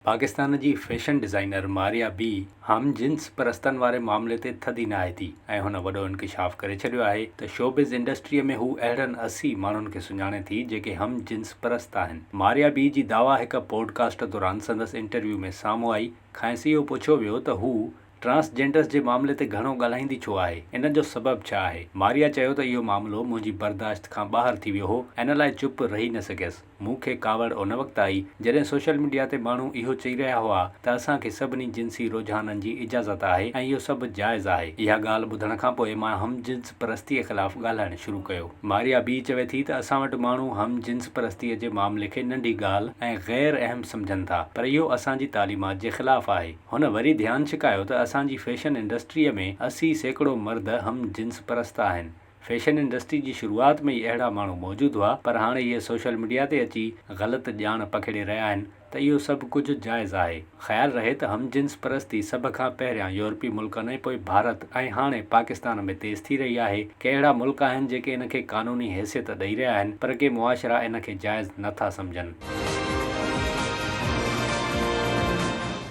پاڪستان جي fashion designer ماريا بي هم جنس پرستن واري معاملي تي ٿڌي ناهي ٿي ۽ هن وڏو انڪشاف ڪري ڇڏيو آهي ته شوبز انڊسٽريء ۾ هو اهڙن 80 ماڻهن کي سڃاڻي ٿي جيڪي هم جنس پرست آهن. ماريا بي جي دعويٰ هڪ پوڊ ڪاسٽ دوران سندس انٽرويو ۾ سامهون آئي، کانئس اهو پڇيو ويو ته هو ٽرانس جينڊرز جي معاملي تي گهڻو ڳالهائيندي ڇو آهي؟ ان جو سبب ڇا آهي؟ ماريا چيو ته اهو معاملو منهنجي برداشت کان ٻاهر ٿي ويو هو، ان لاء چپ رهي نه سگهيس. مون کي ڪاوڙ ان وقت آئي، جڏهن سوشل ميڊيا تي ماڻهو اهو چئي رهيا هئا ته اسان کي سڀني جنسي رجحانن جي اجازت آهي ۽ اهو سڀ جائز آهي. اها ڳالهه ٻڌڻ کانپوء مان هم جنس پرستيء خلاف ڳالهائڻ شروع ڪيو. ماريا بي چوي ٿي ته اسان وٽ ماڻهو هم جنس پرستيء جي معاملي کي ننڍي ڳالهه ۽ غير اهم سمجهن ٿا، پر اهو اسان جي تعليمات جي خلاف آهي. هن وري ڌيان ڇڪايو ته اسان جي فيشن انڊسٽريء ۾ 80% مرد هم جنس پرست آهن. فيشن انڊسٽري جي شروعات ۾ ئي اهڙا ماڻهو موجود هئا پر هاڻي اهي سوشل ميڊيا تي اچي غلط ڄاڻ پکيڙي رهيا آهن ته اهو سڀ ڪجهه جائز آهي. خيال رهي ته هم جنس پرستي سڀ کان پهريان يورپي ملڪن ۽ پوء ڀارت ۽ هاڻي پاڪستان ۾ تيز ٿي رهي آهي. ڪي اهڙا ملڪ آهن جيڪي ان کي قانوني حيثيت ڏئي رهيا آهن پر ڪي معاشرا ان کي جائز نه ٿا سمجهن.